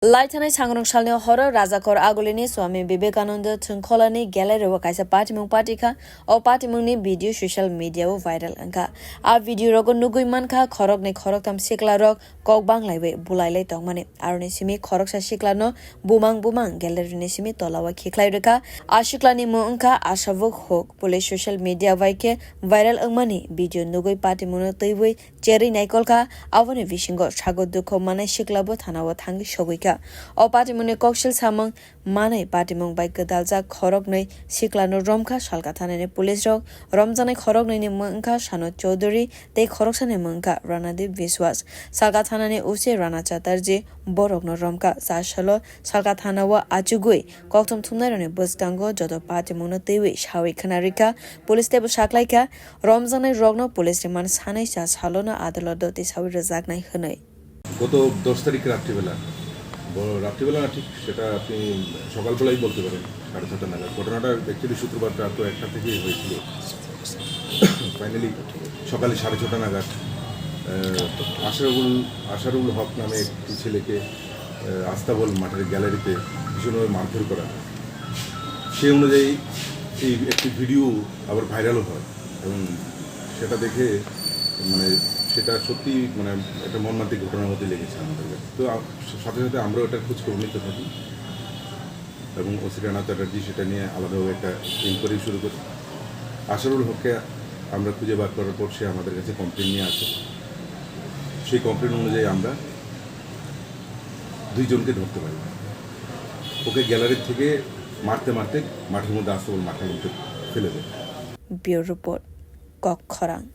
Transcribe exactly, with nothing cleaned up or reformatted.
Laithanai sangrong salni horo Rajakor Agulini Swami Vivekananda Thwngkholani gallery o kaisa patimung patikha. O patimungni video social media o viral wngkha. A video rogo nugui mankha khoroknwi khoroktham siklarok kok banglaiwi bulailai tongmani. Aroni simi khoroksa siklano bumang bumang gallery ni simi tola o khikhlai rwkha. A siklani mung wngkha Ashabuk Huk. Police social media bai khe viral wngmani video nugui patimungno twiwi cherwi naikolkha. Aboni bisingo sago dukho manai siklabo thanao thangwi sogwikha. O patimungni koksil samung manai patimung bai gwdaljak khoroknwi siklano romkha. Salka thanani police rok romjaknai khoroknwini mung wngkha Sano Chowdhury tei khoroksani mung wngkha Ranadeep Biswas. Salka thanani O C Rana Chatterjee borokno romkha. Cha salo Salka thanao achugwi kokthum thumnairokni bwskango joto patimungno twiwi sawi khna rikha. Police teibo saklaikha, romjaknai rokno police remand sanai cha salono adaloto tisawi rwjaknai hwnwi. গত দশ তারিখ রাত্রিবেলা, ব-, রাত্রিবেলা না ঠিক সেটা আপনি সকালবেলাই বলতে পারেন, সাড়ে ছটা নাগাদ। ঘটনাটা actually শুক্রবার রাত তো একটা থেকেই হয়েছিল। Finally সকালে সাড়ে ছটা নাগাদ, আহ, আশরাফুল, আশারুল হক নামে একটি ছেলেকে, আহ, আস্তাবল মাঠের গ্যালারিতে ভীষণভাবে মারধর করা হয়। সেই অনুযায়ী এই একটি ভিডিও আবার ভাইরালও হয় এবং সেটা দেখে মানে সেটা সত্যি মানে একটা মর্মান্তিক ঘটনার মধ্যে লেগেছে আমাদের কাছে। তো আ-, সাথে সাথে আমরাও এটার খোঁজ খবর নিতে থাকি এবং ওসি রানা চ্যাটার্জি সেটা নিয়ে আলাদাভাবে একটা ইনকোয়ারি শুরু করি। আশারুল হককে আমরা খুঁজে বার করার পর সে আমাদের কাছে কমপ্লেন নিয়ে আসে। সেই কমপ্লেন অনুযায়ী আমরা দুইজনকে ধরতে পারি। ওকে গ্যালারির থেকে মারতে মারতে মাঠের মধ্যে আস্তাবল মাঠের মধ্যে ফেলে দেয়। Bureau Report, Kok Khorang.